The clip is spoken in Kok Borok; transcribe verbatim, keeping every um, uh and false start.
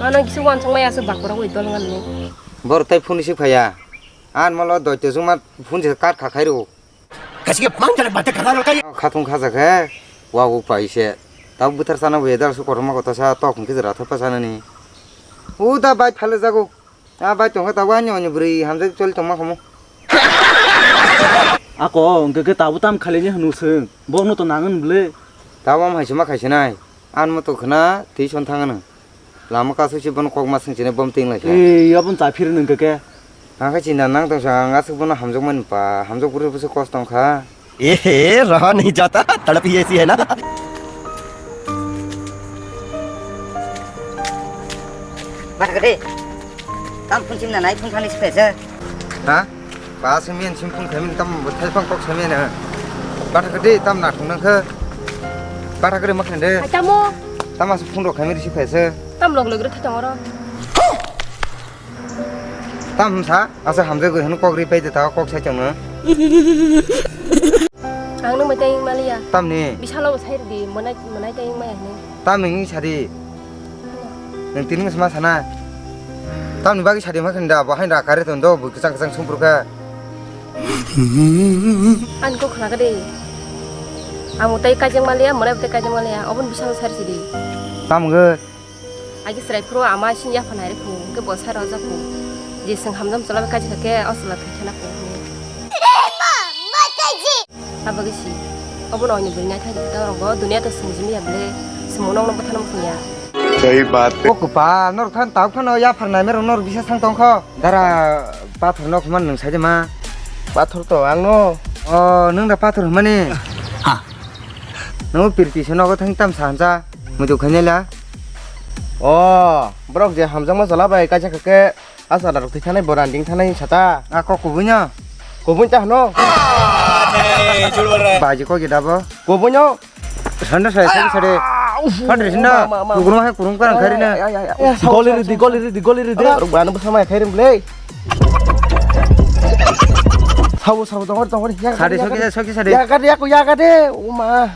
Ano kisa wansong maya aswk bak borok oi dol ngan ni. Bor tai phone si phaya. An malo doi to juma phone se kat kha khai ro. Kasi ke mang jare bate khana lo kai. Khatung khaja khe. Wa u pai se. Tau buthar sana weather su korma kota sa tok hwn khe jara thapa sana ni. U da bai phale jago. A bai tong khe tau ani ani bwrwi hamjak choli tongma khomo. Ako hwnkhe khe tabuk tam khailini hwnwi swng. Bokno to nangani bwle. Tabuk am hai se ma khai se nai. An moto khna twi son thang ano. Lama kasu se bono kok ma swng sini bom ting lai kha. Ei, abon cha phir nung khe khe. Ang khe chinta nang tong sa, ang aswk bono hamjak mani pa, hamjak bwrwi bwswk kosto wng kha. Ehe, raha nahi jata, tadap hi aisi hai na. Bata kade, tam phun chim na nai, phun thani se phese. Ha? Ba simi an sim phun khamin tam thai phang kok simi na. Bata kade, tam na thung nang kha. Bata kade mak khande. Hai tamo. Tam as phun rok khamin si phese. Tam log log rw thai tong oro. Tam sa, asa hamjagwi hwnwi kok ri paide ta kok sai chwngno. Ang nung mai tei maliya. Tamni? Bisalo bo sai rwdi, monai, monai tei maya hwnwi. Tamni wngwi sadi? Nwng tini wngwi sma sana? Tamni bagwi sadi ma khinda, bo haino rakari ton do, bo kwchang kwchang sumpru kha. Ani kok khna kadi. Amo tei kaijak maliya, monai bo tei kaijak maliya, oboni bisalo sai rwsidi. Tam wngwi? Agi chwrai phuru ama sini yapha nai rw phu, hwnkhe bo sai rw jak phu. Je chwng hamjam chwla bai kaijak khe o chwla thwi khana phu hwnwi. Abo gisi. Obo no oini bwrwi naithai rwdi tang rwgo, duniya to swng jimi ya bwle. Swngmo nokno bwthano muchung ya. Sahi baat hai. O kwpal, norok than tau phano yapha nai merok norok bisa sang tong kho. Dara pathor nok man nwng sai de ma. Pathor to ang no. O, nwng da pathor hwnmani? Ha. Nwng pirti se nogo thang tam sa hansa. Muitu khainai la. O, borok je hamjakma chwla bai kaisa khe asa rok thwi thanai bo randing thanai sata. A kok kubui no? Kubui ta hwno. Baji kok gida bo. Kubui no. Sanda sai sai sare. Sanda sinda. Kurung hai kurung karang khairi na. Goli ridi, goli ridi, goli ridi. Rok bana bwsa mai khairim le. Sabu sabu dongor dongor ya. Sade soki sade, soki sade. Ya kade, ya ko ya kade. Uma.